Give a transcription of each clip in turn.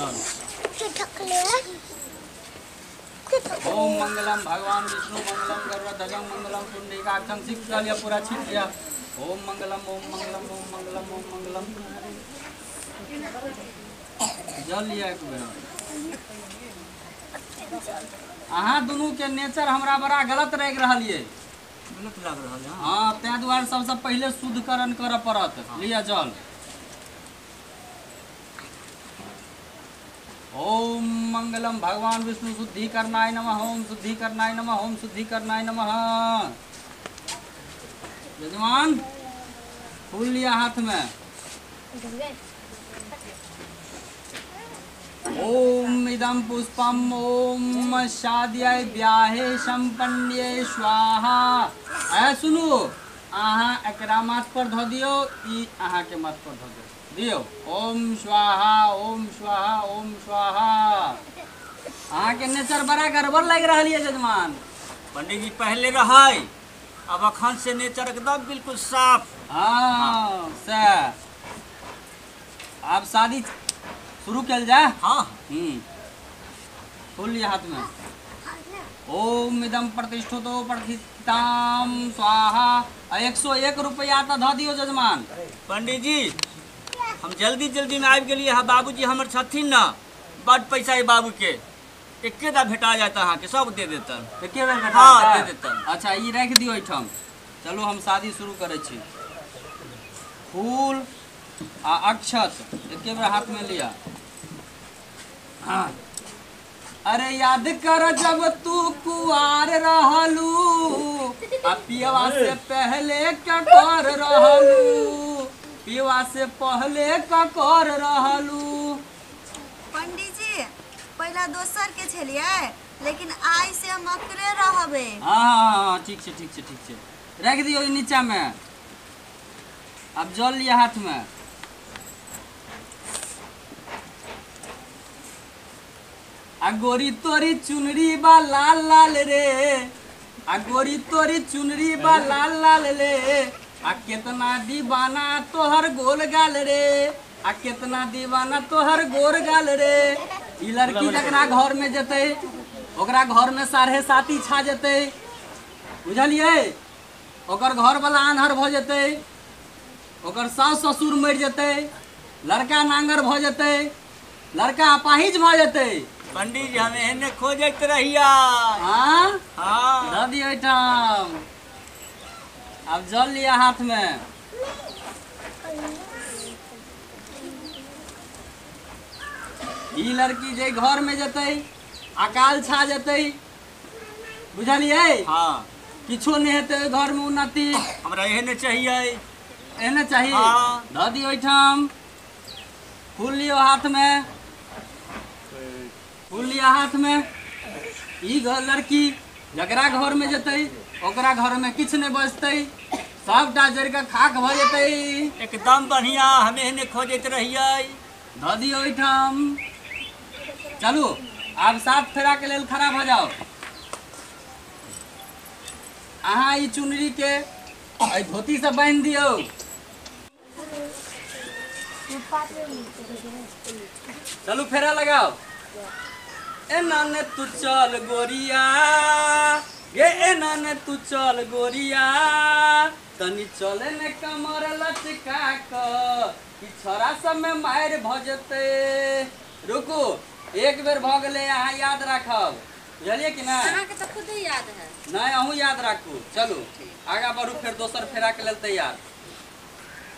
जल। ओम मंगलम भगवान विष्णु मंगलम गरुड़ध्वजं मंगलम पुंडरीकाक्षं। सीख लिया पूरा छीट लिया। ओम मंगलम ओम मंगलम ओम मंगलम ओम मंगलम। जल लिया एक बेर। अहाँ दुनू के नेचर हमरा बड़ा गलत लागि रहल ये। गलत लाग रहल है। हाँ, ताहि दुआरे सबसे पहिले शुद्धकरण करऽ पड़त। लिअ जल। ओम मंगलम भगवान विष्णु शुद्धि करनाय नमः। ओम शुद्धि करनाय नमः। ओम शुद्धि करनाय नमः। यजमान फूल लिया हाथ में। ओम इदम पुष्पम ओम शाद्यै ब्याहे संपन्ने स्वाहा। ऐ सुनू, अहाँ एकरा माथ पर धऽ दियौ, ई अहाँ के माथ पर धऽ दियौ। दियौ। ओम स्वाहा ओम स्वाहा ओम स्वाहा। अहाँ के नेचर बड़ा गड़बड़ लागि रहल ये यजमान। पंडित जी पहले रहै, अब अखन से नेचर एकदम बिल्कुल साफ। हाँ से आब शादी शुरू कल जाए। हाँ। फूल लिया हाथ में। ओम इदम प्रतिष्ठितो प्रतिष्ठिताम स्वाहा। 101 रुपया तो धऽ दियौ जजमान। पंडित जी हम जल्दी जल्दी में आबि गेलियै। हाँ बाबूजी हमर छथिन न, बड पैसा है बाबू के, एके दा भेटा जाता अहाँके, सब दे देतन। एके बेर भेटा? हाँ दे देतन। अच्छा ई राखि दियौ एहिठाम। चलू हम शादी शुरू करै छी। फूल आ अक्षत एके बेर हाथ में लिया। हाँ। अरे याद कर जब तू कुआर रहलू, आ पियवा से पहले का कर रहलू, पियवा से पहले का कर रहलू। पंडित जी पहला दोसर के छलियै, लेकिन आइ से हम अकरे रहबे। हाँ ठीक छै ठीक छै ठीक छै। राखि दियौ नीचा में। अब जल लिया हाथ में। आ गोरी तोरी चुनरी बा लाल लाल रे, आ गोरी तोरी चुनरी बा लाल लाल रे, आ केतना दीवाना तोहर गोल गाल रे, आ केतना दीवाना तोहर गोर गाल रे। ई लड़की जकरा घर में जेतै ओकरा घर में 7.5 छा जेतै, बुझलियै? ओकर घर वाला आन्हर भऽ जेतै, ओकर सास ससुर मरि जेतै, लड़का नांगर भऽ जेतै, लड़का अपाहिज भऽ जेतै। पंडित जी हम एहने खोजैत रहिया। हाँ हाँ दऽ दियौ एहिठाम। अब जल लिया हाथ में। ई लड़की जे घर में जेतै अकाल छा जेतै, बुझलियै? हाँ किछो नहि हेतै ओहि घर में उन्नति। हमरा एहने चाहिए। एहने चाहिए? हाँ। दऽ दियौ एहिठाम। फूल लियौ हाथ में। फूल लिया हाथ में। ई घर लड़की जकरा घर में जेतै ओकरा घर में किछु नहि बचतै, सबटा जरि कऽ खाक भऽ जेतै। एकदम बढ़िया, हम एहने खोजैत रहियै। धऽ दियौ एहिठाम। चलू आब 7 फेरा के लेल खड़ा भऽ जाउ। अहाँ ई चुनरी के एहि धोती से बान्हि दियौ। चलू फेरा लगाओ। एना ने तू चल गोरिया गे, एना ने तू चल गोरिया, तनी चले ने कमर लचका क, ई छोरा सब में मारि भऽ जेतै। रुकू, एक बेर भऽ गेलै, अहाँ याद राखब, बुझलियै कि नहि? अहाँके तऽ खुदे याद है। नहि, अहूँ याद राखू। चलू आगा बढ़ू, फेर दोसर फेरा के लेल तैयार।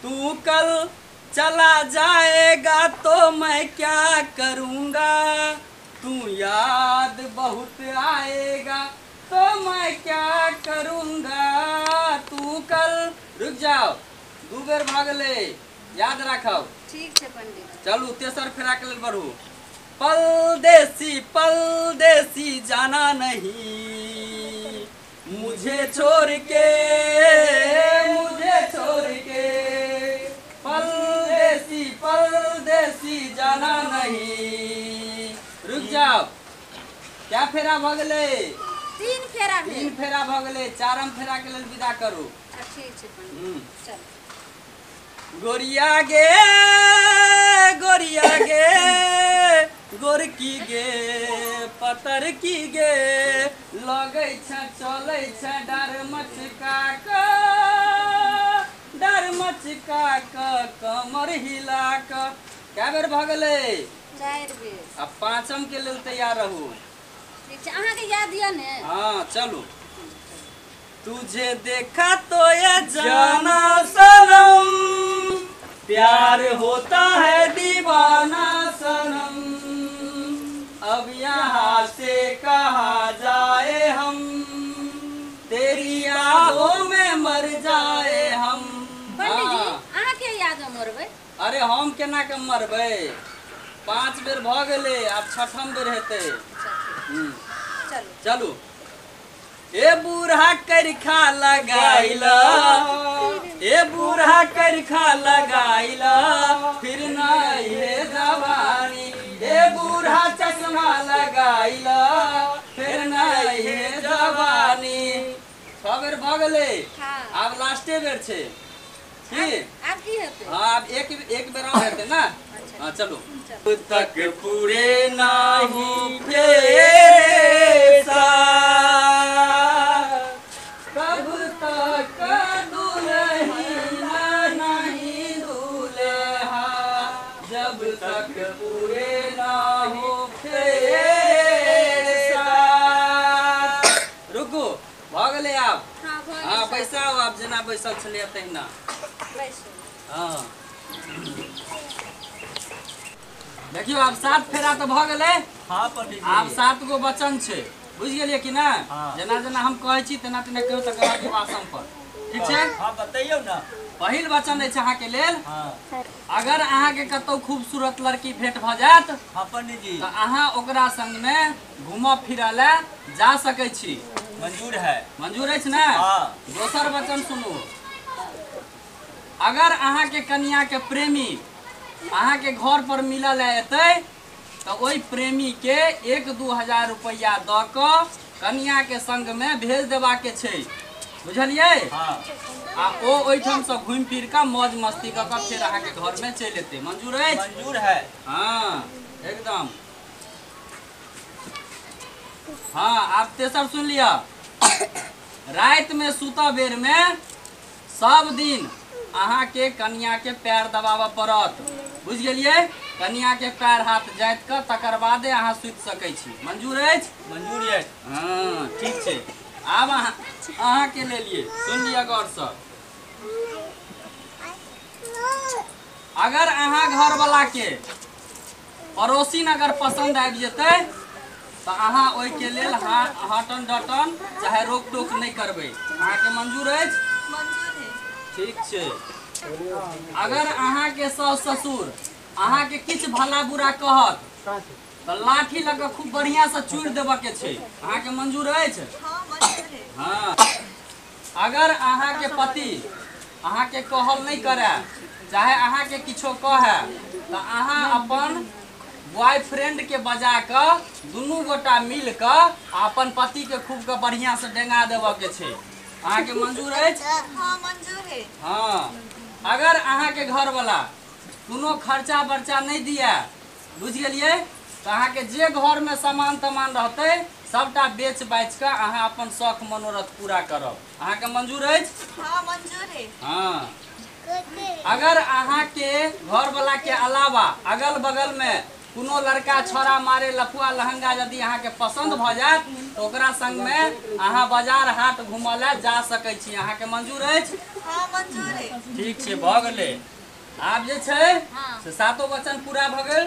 तू कल चला जाएगा तो मैं क्या करूँगा, तू याद बहुत आएगा तो मैं क्या करूँगा। तू कल, रुक जाओ, 2 बेर भऽ गेलै, याद राखब। ठीक छै पंडित। चलू तेसर फेरा के लेल बढ़ू। पल देसी जाना नहीं, मुझे छोड़ के, मुझे छोड़ के, पल देसी जाना नहीं। रुक जाओ, क्या फेरा भऽ गेलै? 3 फेरा भेल। 3 फेरा भऽ गेलै, 4म फेरा के लेल विदा करू। ठीक छै पंडित, चल। गोरिया गे, गोरिया गे, गोरकी गे पतर की गे लगै छ चलै छ डर मचका क डर मचका क कमर हिला क। कै बेर भऽ गेलै? 4 बेर। अब पांचम के लेल तैयार रहू। ठीक छै, अहाँके याद यऽ ने? हाँ चलू। तुझे देखा तो ये जाना सनम, प्यार होता है दीवाना सनम, अब यहाँ से कहाँ जाए हम, तेरी यादों में मर जाए हम। पंडित जी अहाँके याद में मरबै? अरे हम केना के मरबै, 5 बेर भऽ गेलै, आब छठम बेर हेतै। चलू चलू। ए बूढ़ा करखा लगाइला, ए बूढ़ा करखा लगाइला, फिर नहीं है जवानी, ए बूढ़ा चश्मा लगाइला, फिर नहीं है जवानी। 6 बेर भऽ गेलै, आब लास्टे बेर छै। की आब की हेतै? हाँ आब एक एक बेर और हेतै ना। हाँ चलू। तक पूरे नाही फेरे सा, कब तक दुल्हन नहीं दूल्हा, जब तक पूरे ना हो फेरे सा। रुकू, भऽ गेलै आब। हाँ बैसाउ, आब जेना बैसल छलियै तहिना। हाँ देखियौ आब 7 फेरा तऽ भऽ गेलै। हाँ पंडित जी। आब 7 गो वचन छै, बुझि गेलियै कि ना? जेना जेना हम कहै छी तेना तेना कहियौ, तकर बाद आसन पर। ठीक छै? हाँ बतैयौ ना। पहिल वचन अछि अहाँके लेल, अगर अहाँके कतौ खूबसूरत लड़की भेंट भऽ जायत, हाँ पंडित जी, तऽ अहाँ ओकरा संगमे घूमऽ फिरऽ लए जा सकै छी। मंजूर है? मंजूर अछि ने? हाँ। दोसर वचन सुनू, अगर अहाँके कनिया के प्रेमी अहाँके घर पर मिलऽ लए एतै तऽ ओहि प्रेमी के 1-2 हजार रुपैआ दऽ कऽ कनिया के संग में भेज देबाके छै, बुझलियै? हाँ। आ ओ ओहिठामसँ घुमि फिर कऽ मौज मस्ती कऽ कऽ फेर अहाँके घर में चलि एतै। मंजूर अछि? मंजूर है। हाँ एकदम। हाँ आब तेसर सुन लिअ, राति में सुतऽ बेर में सब दिन अहाँके कनिया के पैर दबाबऽ पड़त, बुझि गेलियै? कनिया के पैर हाथ जाइत कऽ तकर बादे अहाँ सुति सकै छी। मंजूर अछि? मंजूर अछि। हाँ ठीक छै। आब अहाँ अहाँके लेलियै, सुन लिअ गौरसँ, अगर अहाँ घरवला के पड़ोसी अगर पसन्द आबि जेतै तऽ अहाँ ओहिके लेल हटन डटन चाहे रोक टोक नहि करबै। अहाँके मंजूर अछि? मंजूर है। ठीक छै। अगर अहाँके सास ससुर अहाँके किछु भला बुरा कहत तऽ लाठी लऽ कऽ खूब बढ़िआँ से चूरि देबऽ के छै। अहाँके मंजूर अछि? हाँ मंजूर है। हाँ। अगर अहाँके पति अहाँके कहल नहि करए, चाहे अहाँके किछो कहए, तऽ अहाँ अपन बॉयफ्रेंड के बजा कऽ दुनू गोटा मिल कऽ अपन पति के खूब के बढ़िआँ से डेंगा देबऽ के छै। अहाँके मंजूर अछि? हाँ मंजूर है। हाँ। अगर अहाँके घरवला कोनो खर्चा बर्चा नहि दिए, बुझि गेलियै, तऽ अहाँके जे घरमे सामान तमान रहतै सबटा बेच बाचि कऽ अहाँ अपन शौख मनोरथ पूरा करब। अहाँके मंजूर अछि? हाँ मंजूर है। हाँ। अगर अहाँके घरवला के अलावा अगल बगल में कोनो लड़का छौड़ा मारे लफुआ लहंगा यदि अहाँके पसन्द भऽ जायत तऽ ओकरा संगमे अहाँ बाजार हाट घूमऽ लए जा सकै छी। अहाँके मंजूर अछि? हाँ मंजूर है। ठीक छै, भऽ गेलै। आब जे छै से 7 वचन पूरा भऽ गेल,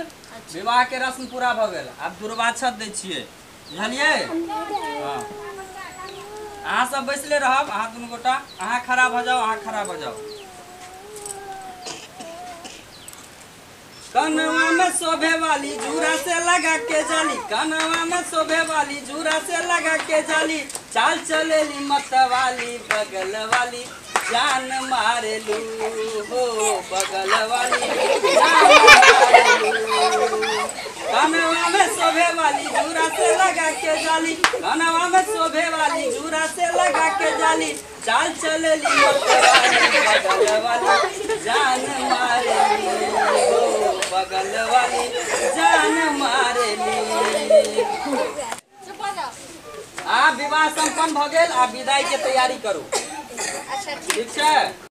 विवाह के रस्म पूरा भऽ गेल। आब दुर्वाक्षत दै छियै, बुझलियै? हाँ। अहाँ सब बैसले रहब, अहाँ दुनू गोटा, अहाँ खड़ा भऽ जाउ, अहाँ खड़ा भऽ जाउ। कनवा में शोभे वाली जूरा से लगा के जाली, कनवा में शोभे वाली जूरा से लगा के जाली, चाल चलेली मत वाली बगल वाली, जान मारेलू हो बगल वाली, जान मारेलू। कनवा में शोभे वाली जूरा से लगा के जाली, कनवा में शोभे वाली जूरा से लगा के जाली, चाल चलेली मत वाली बगल वाली, जान मारेलू हो बगल वाली, जान मारेलू। चुप हो जाओ। आ विवाह संपन्न भ गेल, आ विदाई के तैयारी करू। अच्छा ठीक छै।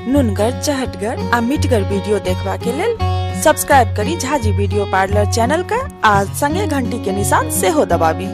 नुनगर चहटगर आ मिठगर वीडियो देखबा के लेल सब्सक्राइब करी झाजी वीडियो पार्लर चैनल का आ संगे घंटी के निशान सेहो दबाबी।